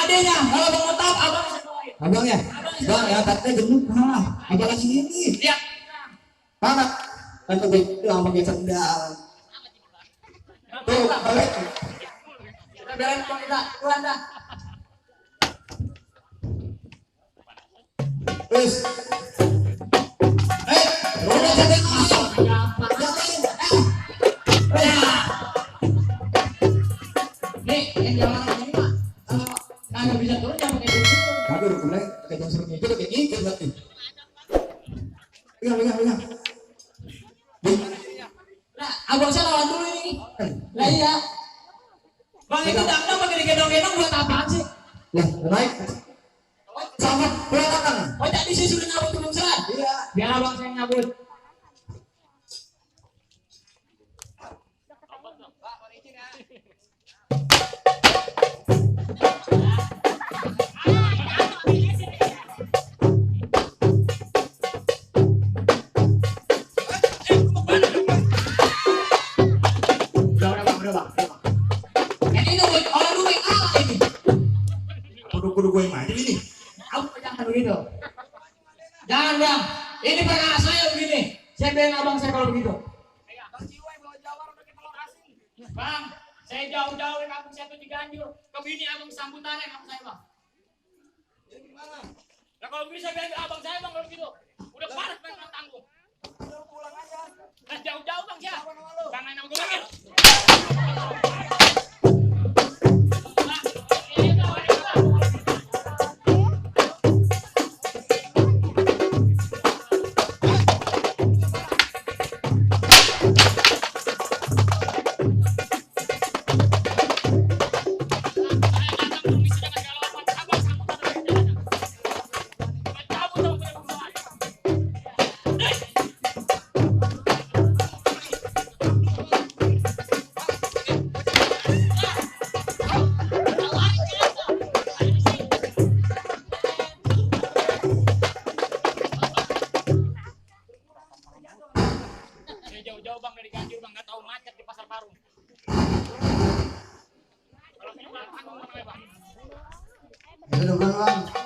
adanya. Kalau mau tahu abang bisa bawain. Abang ya? Bang ya katanya gemuk mah. Apalagi ini. Lihat. Mana? Kan tuh yang pakai sendal. Tuh, balik. Kita biarin kita pulang dah. Wes. Udah jadi masuk. Nih, yang jalan ini mah kagak bisa turun jangan pakai dulu. Aduh, kemana? Pakai jangsurnya itu kayak gitu berarti. Pegang. Nah, abang saya lawan dulu ini. Lah iya. Bang itu dangdang pakai digendong-gendong buat apaan sih? Lah, naik. Sama belakang. Oh, tadi saya sudah nyabut belum salah. Iya. Biar abang saya nyabut. Udah, Bang. Ini tuh orang dulu yang kalah ini. Kudu gue maju ini. Aku jangan begitu. Jangan bang. Ini perkara saya begini. Saya bilang abang saya kalau begitu. Bang, saya jauh-jauh dari kampung saya tuh Ciganjur. Ke bini abang sambutannya kampung saya bang. Nah kalau begini saya bilang abang saya bang kalau begitu. Udah parah pengen tanggung. Pulang aja. Nah jauh-jauh bang ya. Jangan main sama gue lagi. Jauh-jauh bang dari Ganjur bang, nggak tahu macet di pasar Parung. Kalau punya bang, bang. Udah bang.